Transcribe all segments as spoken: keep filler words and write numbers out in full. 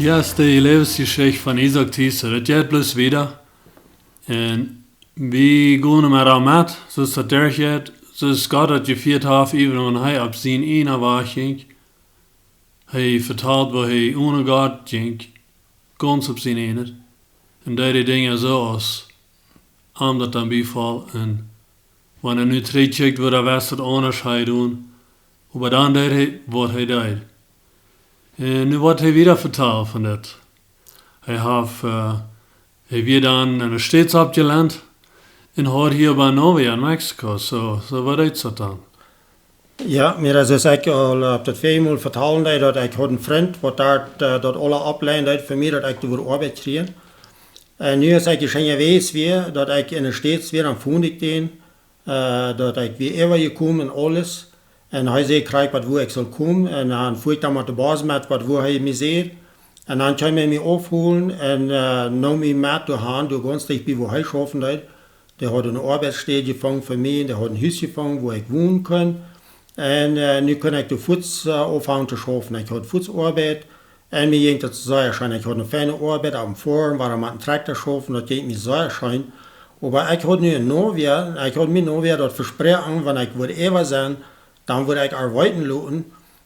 Jo, es de Läwensjeschicht von Isaak Thies. Daut jeit bloos wieda. Un wie gonen met am met, soo aus daut derchjeit, soo aus Gott daut jefieet haft, äwen wan hee opp sien eenen Wajch jinkj. Hee vetalt, woo hee one Gott jinkj, gaunz opp sien eenen. Un deed de Dinja soo aus am daut dan biefoll. Un wan hee nu trigjkjikjt, woo daut wia, daut aundasch hee doonen. Oba dan deed hee, waut hee deed. Un nu woat hee wieda vetalen von dit. Hee haft, äh, hee wia dan en de States oppjelent un haud hia bie Novia en Mexiko. Soo, soo waut deed daut dan? Jo, mie daut es, ekj aul, äh, opp daut väaje Mol vetalen deed, daut ekj haud een Frint, waut doa, äh, daut aula oppleiden deed fa mie, daut ekj doa wudd Oabeit kjrieen. Un nu es ekj hia scheen jewast wia, daut ekj en de States wia, dan funk ekj dän, äh, daut ekj wia äwajekomen un aules. Un hee säd krakjt waut, wua ekj sull komen. Un dan fua ekj dan met de Bos met waut, wua hee mie säd. Un dan kjeem hee mie aufholen un, äh, neem mie met doahan, doa gaunz dicht bie wua hee schaufen deed. Dee haud eene Oabeitsstäd jefungen fa mie, dee haud een Hus jefungen, wua ekj wonen kunn. Un, äh, nu kunn ekj doa fuaz, äh, aunfangen to schaufen. Ekj haud fuaz Oabeit. Un mie jinkj daut sea scheen. Ekj haud eene feine Oabeit opp eene Foarm, wua wie met een Trakjta schaufen, daut jinkj mie sea scheen. Oba ekj haud nu eene Novia, ekj haud miene Novia daut vesproaken, wan ekj wudd äwa sennen, dan wudd ekj ar weeten loten.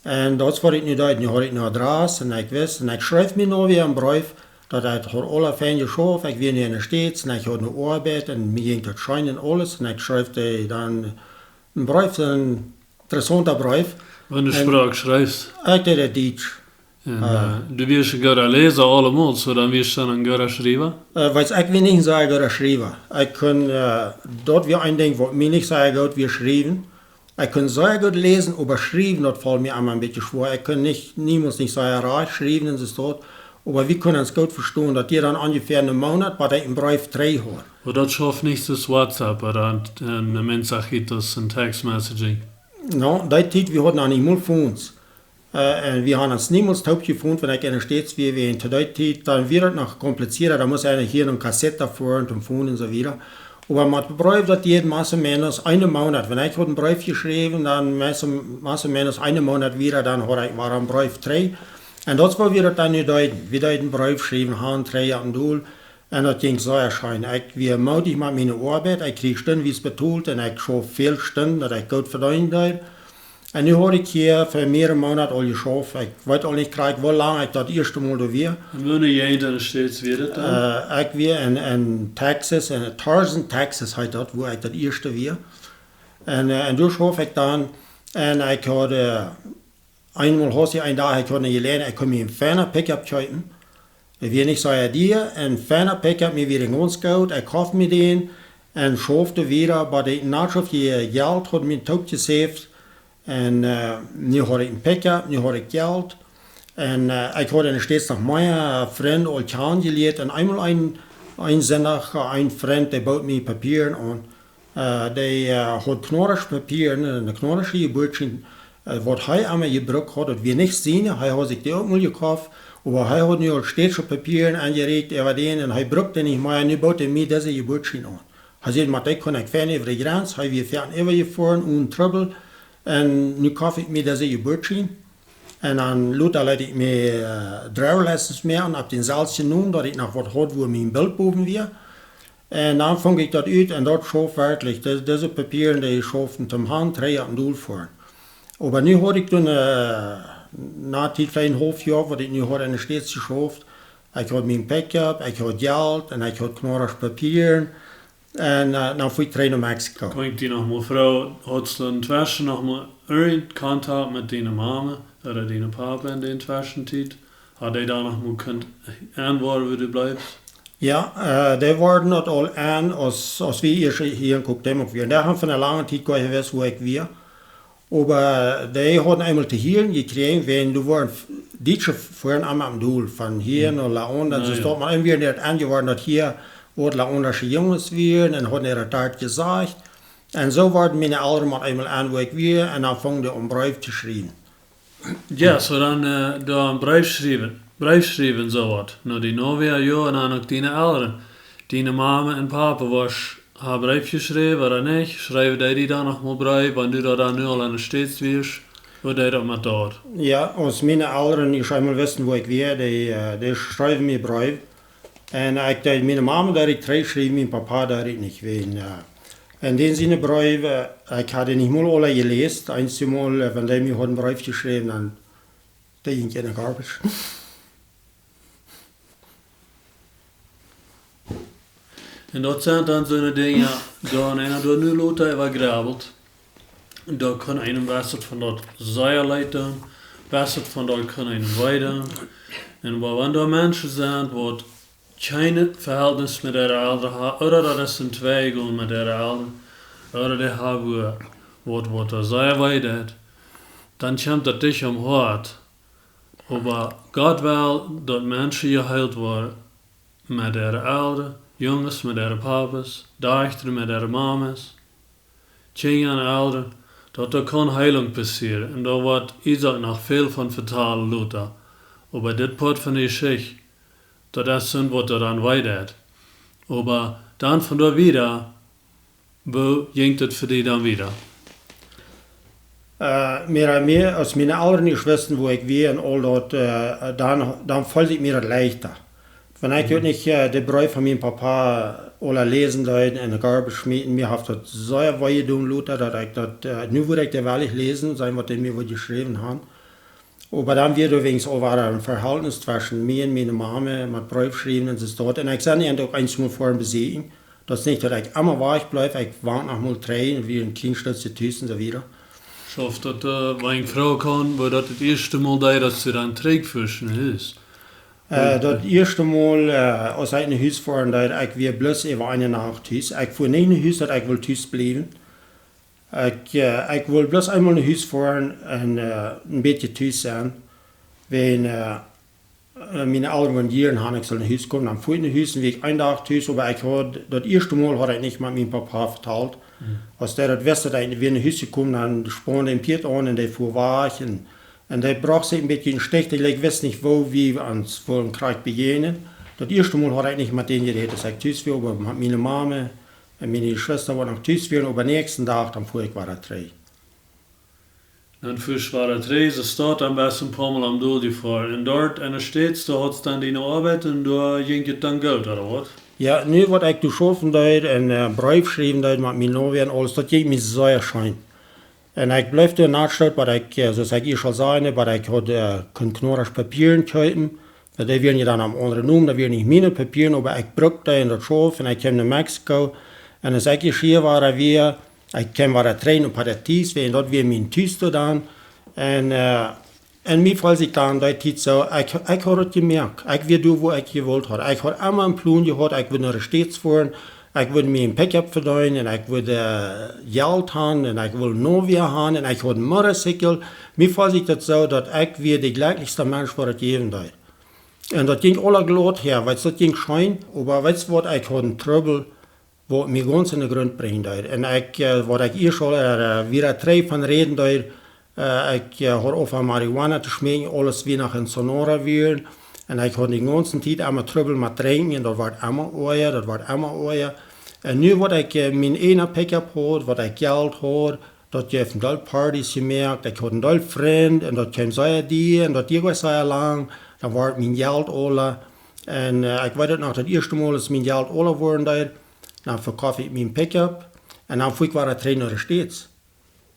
Un daut es waut ekj nu deed. Nu haud ekj een Adress un ekj wist, un ekj schreef miene Novia een Breef, daut ekj haud aula fein jeschauft, ekj wia nu en de States un ekj haud eene Oabeit un mie jinkj daut scheen un aules. Un ekj schreef dee dan een Breef, een interessaunta Breef. Waut fa Sproak schrift? Ekj deed Dietsch. Un, äh, äh, du wieescht een gooda Läsa aulemol, soo dan wieescht du een gooda Schriewa? Äh, wiels ekj wia nich een sea gooda Schriewa. Ekj kunn, äh, daut wia een Dinkj waut mie nich sea goot wia, schriewen. Ekj kunn sea goot läsen, oba schriewen, daut foll mie emma een bät schwoa. Ekj kunn nich, niemols nich sea rajcht schriewen un soo waut. Oba wie kunnen ons goot vestonen, daut diad dan onjefäa een Moonat, bat ekj een Breef trigj haud. Oba daut schauft nich soo aus WhatsApp ooda een, een mensajitos, een text messaging. No, dee Tiet, wie hauden noch nich mol Phones. Äh, un wie hauden ons niemols toop jefont, wan ekj en de States wia, wäajen to dee Tiet, dan wia daut noch komplizieta, dan must eena hia eene Kassett foaren, toom Phone un soo wieda. Oba met Breef, daut diad más o menos een Moonat. Wan ekj haud een Breef jeschräwen, dan más o, más o menos een Moonat wieda, dan haud ekj wada een Breef trigj. Un daut es waut wie daut dan nu deeden. Wie deeden Breef schriewen, han, trigj, opp un dol. Un daut jinkj sea scheen. Ekj wia moodich met miene Oabeit, ekj kjrieech stundwies betolt un ekj schauft väl Stunden, daut ekj goot vedeenen deed. Un nu haud ekj hia fa mearere Moonat aul jeschauft. Ekj weet aul nich krakjt, woo lang ekj daut ieeschte Mol doa wia. Un wua en de Jäajent en de States wia daut dan? Äh, ekj wia en, en Texas, en Thurston, Texas heet daut, wua ekj daut ieeschte wia. Un, äh, un doa schauft ekj dan. Un ekj haud, äh, eemol haud ekj een Dach, ekj haud eene Jeläajenheit, ekj kunn mie een feina Pickup kjeepen. Dee wia nich sea dia, een feina Pickup, mie wia dee gaunz goot. Ekj koft mie dän un schauft wieda, oba dee Natschoft, dee Jelt haud mie toop jesäft. Un, äh, nu haud ekj een Pickup, nu haud ekj Jelt. Un, äh, ekj haud en de States noch mea Frind aul kjanen jelieet. Un eemol een, een Sindach, äh, een Frint, dee bood mie Papieren aun. Äh, dee, äh, haud knorrische Papieren, äh, een knorrischa Jebuatsschien, äh, waut hee emma jebrukt haud, daut wia nich siene, hee haud sikj dee uk mol jekoft, oba hee haud nu aul stätsche Papieren aunjerieekjt äwa dän un hee brukt dee nich mea, nu bood hee mie dise Jebuatsschien aun. Hee säd, met dee kunn ekj fein äwa de Jrenz, hee wia fein äwajefoaren, one Trubbel, un nu koft ekj mie dise Jebuatsschien. Un dan lota leet ekj mie, äh, driver's license moaken opp dän selwjen Nomen, daut ekj noch waut haud, wua mien Bilt bowen wia. Un dan funk ekj daut ut un daut schauft werkjlich. Dee, dise Papieren, dee schauften toom han, trigj, opp un dol foaren. Oba nu haud ekj dan, äh, no Tiet, veleicht een haulf Joa, waut ekj nu haud en de States jeschauft. Ekj haud mien Pickup, ekj haud Jelt un ekj haud knorrische Papieren. Un, äh, dan fua ekj trigj no Mexiko. Kaun ekj die noch mol froagen, haudst du entweschen noch mol irjent Kontakt met diene Mame ooda diene Papa en de Twetschentiet? Haud dee dan noch mol kunt enwoaren, wua du bleefst? Jo, äh, dee worden daut aul en, aus, aus wie ieescht hia en Cuauhtémoc wieren. Dee haben fa eene lange Tiet goa jewist, wua ekj wia. Oba dee hauden eemol to hieren jekjräajen, wan doa wieren f-, Dietsche fuaren aun, aun dol, von hia no La Onda, un soo daut, oba irjentwäa haud enjeworden, daut hia waut La Ondasche Junges wieren, un hauden äa daut doa jesajcht. Un soo worden miene Elren met eemol en, wua ekj wia, un dan fungen dee aun Breef to schriewen. Jo, soo dan, äh, doa een Breef schriewen. Breef schriewen, soo waut. No die Novia, jo, un dan uk diene Elren. Diene Mame un Papa, woascht ha Breef jeschräwen ooda nich? Schreewen dee die dan noch mol Breef, wan du doa dan nu aul en de States wieescht? Woo deed daut met daut? Jo, aus miene Elren ieescht eemol wisten, woo ekj wia, dee, äh, dee schreewen mie Breew. Un ekj deed miene Mame, deed ekj trigj schriewen, mien Papa, deed ekj nich ween. Äh, un dän siene Breew, äh, ekj haud dee nich mol aula jeläst. Eensjemol, äh, wan dee mie haud een Breef jeschräwen, dan, dee jinkj enne garbage. Un daut sent dan soone Dinja, doa, wan eena doa nu lota äwa grebelt, doa kaun eenem waut von daut sea leet doonen, waut von daut kaun eenem wee doonen. Un oba wan doa Menschen sent, waut kjeen Vehältnis met äare Elren haben, ooda daut es een Tweigonen met äare Elren, ooda dee haben waut, waut doa sea wee deit, dan kjemt daut dicht aum Hoat. Oba Gott well, daut Menschen jeheelt woaren met äare Elren, Junges met äare Papas, Dajchta met äare Mamas, Kjinja un Elren, daut doa kaun Heelunk passieren. Un doa woat Isaak noch väl von vetalen lota. Oba dit Poat von de Jeschicht, daut es soont, waut doa dan wee deit. Oba dan von doa wieda, woo jinkj daut fa die dan wieda? Äh, mea, mea, aus miene Elren ieescht wisten, woo ekj wia un aul daut, äh, dan, dan feeld ekj mie daut leichta. Wan ekj Mhm. uk nich, äh, dän Breef von mien Papa aula läsen deed un enne garbage schmieten, mie haft daut sea wee jedonen lota, daut ekj daut, äh, nu wudd ekj dee wellich läsen, seenen, waut dee mie wudd jeschräwen haben. Oba dan wia doa weens aul wada een Vehältnis tweschen mie un miene Mame, met Breef schriewen un soo waut. Un ekj sie an uk eensjemol fa am besieekjen. Daut es nich, daut ekj emma wajch bliew, ekj wia noch mol trigj, wia een kjlien Stootje tus un soo wieda. Soo, daut, äh, wan ekj froagen kaun, woo daut daut ieeschte Mol deed, daut du dan trigj fuascht no Hus? Äh, daut ieeschte Mol, äh, aus ekj no Hus foaren deed, ekj wia bloos äwa eene Nacht tus. Ekj fua nich no Hus, daut ekj wull tus bliewen. Ekj, äh, ekj wull bloos eemol no Hus foaren un, äh, een bät tus sennen. Wan, äh, äh, miene Elren wudden jieren haben, ekj sull no Hus komen, dan fua ekj no Hus un wia ekj een Dach tus, oba ekj haud, daut ieeschte Mol haud ekj nich met mien Papa vetalt. Mhm. Aus dee daut wist, daut ekj wia no Hus jekomen, dan spaund hee een Pieet aun un dee fua wajch un, un dee brocht sikj een bät em Stich, dee wist nich, woo wie ons wullen krakjt bejäajnen. Daut ieeschte Mol haud ekj nich met dän jerät, aus ekj tus wia, oba met miene Mame un miene Jeschwista, waut noch tus wieren, oba dän näakjsten Dach, dan fua ekj wada trigj. Dan fuascht wada trigj, soo daut dan best een poamol aum Dol jefoaren. Un doa enne States, doa haudst dan diene Oabeit un doa jinkj et dan goot, ooda waut? Jo, nu waut ekj doa schaufen deed un, äh, Breef schriewen deed met miene Novia un aules, daut jinkj mie sea scheen. Un ekj bleef doa nich stoot, waut ekj, äh, soo aus ekj ieescht aul säd, waut ekj haud, äh, kunn Knorasch Papieren kjeepen. Daut dee wieren je dan aum aundren Nomen, daut wieren nich miene Papieren, oba ekj brukt dee en daut Schaufen un ekj kjeem no Mexiko. Un aus ekj hia wia, wia, ekj kjeem wada trigj no Paradies, wiels daut wia mien Tus dan. Un, äh, un mie feeld sikj dan dee Tiet soo, ekj, ekj haud et jemoakt. Ekj wia doa, wua ekj jewult haud. Ekj haud emma een Plon jehaut, ekj wull no de States foaren, ekj wull mie een Pickup vedeenen un ekj wull, äh, Jelt haben un ekj wull Novia haben un ekj haud een Motorcycle. Mie feeld sikj daut soo, daut ekj wia de jlekjlichsta Mensch, waut et jäwen deed. Un daut jinkj aula glaut häa, weetst, daut jinkj scheen, oba weetst waut, ekj haud een Trubbel, waut mie gaunz en de Grunt brinjen deed. Un ekj, äh, waut ekj ieescht aul, äh, wada trigj von räden deed, äh, ekj, äh, haud aunjefongen Marihuana to schmeekjen, aules wia noch en Sonora wia. Un ekj haud de gaunze Tiet emma Trubbel met drinkjen un daut wort emma oaja, daut wort emma oaja. Un nu waut ekj, äh, mien eena Pickup haud, waut ekj Jelt haud, daut jeef een Deel Partys jemoakt, ekj haud een Deel Frind un daut kjeem sea dia un daut jeit sea lang, dan wort mien Jelt aula. Un, äh, ekj weet et noch, daut ieeschte Mol aus mien Jelt aula worden deed, dan vekoft ekj mien Pickup un dan fua ekj wada trigj no de States.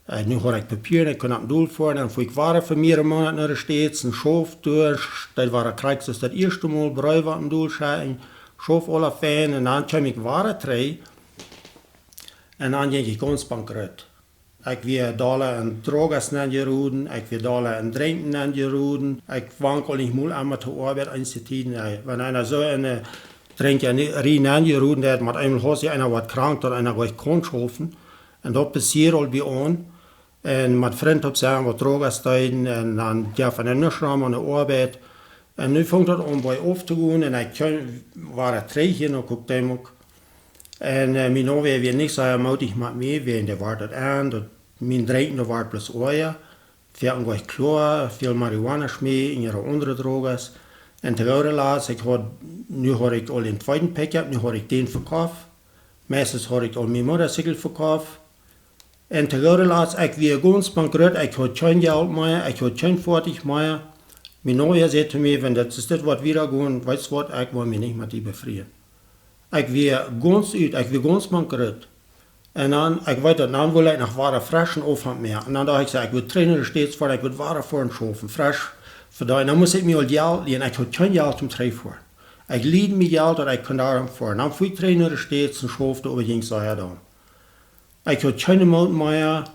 Äh, nu haud ekj Papieren, ekj kunn opp Dol foaren, dan fua ekj wada fa mearere Moonat no de States un schauft doa, daut wia krakjt soo aus daut ieeschte Mol, Breew opp Dol schekjen, schauft aula fein un dan kjeem ekj wada trigj un dan jinkj ekj gaunz bankrott. Ekj wia dolla en Drogas nenjeroden, ekj wia dolla en Drinkjen nenjeroden. Ekj wunk aul nich mol emma to Oabeit eenje Tieden. Wan eena soo en, äh, Drinkjerie nenjeroden haft, met eemol haft sikj eena waut krank, daut eena nich kaun schaufen. Un daut passieed aul bie ons. Un met Frind opp sennen waut Drogas deeden un dan jeef eena nuscht rom aun de Oabeit. Un nu funk daut aun bie auf to gonen un ekj kjeem wada trigj hia no Cuauhtémoc. Un, äh, mien Novia wia nich soo mootich met mie, wiels dee wort daut aun, daut mien Drinkjen, daut wort bloos oaja. Wia nich kloa, väl Marihuana schmeekjen un aundre Drogas. Un to gooda Latst, ekj haud, nu haud ekj aul een tweeden Pickup, nu haud ekj dän vekoft. Meistens haud ekj aul mien Motorcycle vekoft. Un to gooda latst, ekj wia gaunz bankrott, ekj haud kjeen Jelt mea, ekj haud kjeen Foatich mea. Mien Nohba säd to mie: "Wan daut es, dit woat wieda gonen, weetst waut, ekj woa mie nich met die befrieen." Ekj wia gaunz ut, ekj wia gaunz bankrott. Un dan, ekj weet daut, dan wull ekj noch wada fresch een Aunfank moaken. Un dan docht ekj, saj, ekj wull trigj no de States foaren, ekj wull wada foaren schaufen, fresch. Fa daut, dan must ekj mie aul Jelt lienen, ekj haud kjeen Jelt om trigj to foaren. Ekj lieed mie Jelt, daut ekj kunn doa foaren. Dan fua ekj trigj no de States un schaufde äwa jinkj sea dan. Ekj haud kjeene Moot mea,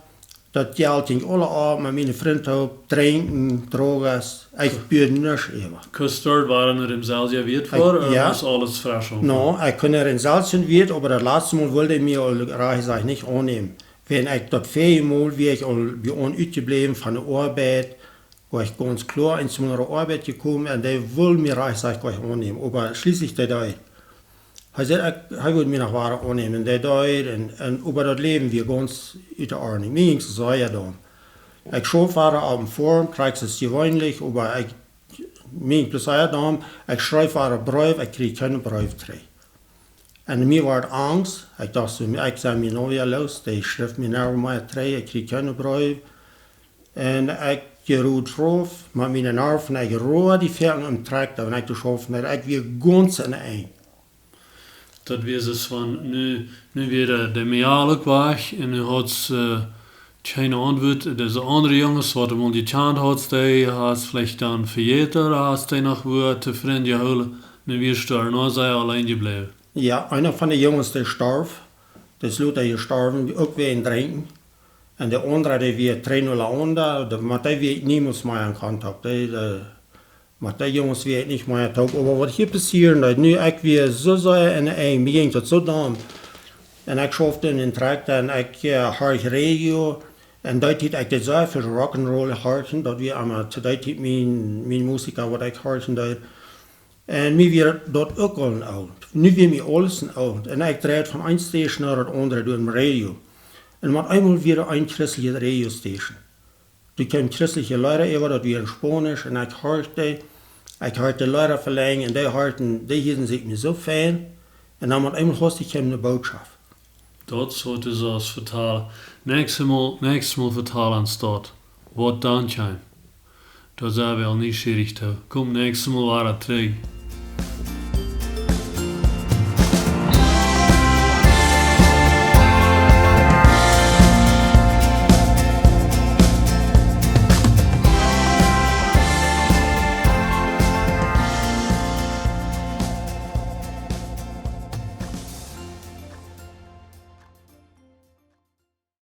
daut Jelt jinkj aula auf met miene Frind toop, drinkjen, Drogas, ekj buad nuscht äwa. Kust doa wada no dämselwjen Wieet Ekj- foaren, ooda ja. Must aules fresch aunfangen? No, ekj kunn no dämselwjen Wieet, oba daut latste Mol wull hee mie aul rajcht jesajcht nich aunnämen. Wan ekj daut väaje Mol, wia ekj aul bie aun utjebläwen von de Oabeit, wua ekj gaunz kloa eent mol no de Oabeit jekomen un dee wull mie rajcht jesajcht nich aunnämen, oba schlieslich deed hee. Hee säd, ekj, hee wudd mie noch wada aunnämen, dee deed, un, un äwa daut Läwen wia gaunz ut de Ordnunk. Mie jinkj et sea dan. Ekj schauft wada opp eene Foarm, krakjt aus jeweenlich, oba ekj, mie jinkj et sea dan, ekj schreef wada Breew, ekj kjrieech kjeene Breew trigj. Un mie wort angst, ekj docht soo, ekj sie mien Nohba los, dee schrift mie nich mea trigj, ekj kjrieech kjeene Breew. Un ekj jeroad rauf, met miene Narwen, ekj road dee Fäaten em Trakjta, wan ekj doa schaufen deed, ekj wia gaunz aun daut Enj. Daut wia soo von, nu, nu wia de, de Mejal uk wajch un nu haud, äh, kjeene Auntwuat. Dise aundre Junges, waut du mol jekjant haudst, dee hast veleicht dan vejäten, ooda hast dee noch wua to Frind jehoolen. Nu wia ekj doa noch sea auleen jebläwen. Jo, eena von de Junges, dee storf. Dee es lota jestorwen, uk wäajen Drinkjen. Un de aundra, dee wia trigj no La Honda, dee, met dee wia ekj niemols mea en Kontakt. Dee, dee, met dee Junges wia ekj nich mea toop. Oba waut hia passieed, daut nu, ekj wia soo sea aun daut Enj, mie jinkj daut soo dan. Un ekj schauft en een Trakjta un ekj, äh, horcht Radio. Un dee Tiet, ekj deed sea väl Rock'n'Roll horchen, daut wia emma to dee Tiet mien, mien Musik, waut ekj horchen deed. Un mie wia daut uk aul een Oont. Nu wia mie aules een Oont. Un ekj dreid von een Station no daut aundre derch daut Radio. Un met eemol wia doa een christelje Radiostation. Doa kjeemen christelje Leeda äwa, daut wia en Spaunisch, un ekj horcht dee, ekj horcht de Leeda velenjd, un dee horchten, dee hielden sikj mie soo fein, un dan met eemol haud ekj eene Norecht. Daut es waut du sust vetalen. Näakjstet Mol, näakjstet Mol vetal ons daut. Waut dan kjeem. Doa sent wie aul nieschierich too. Kom näakjstet Mol wada trigj.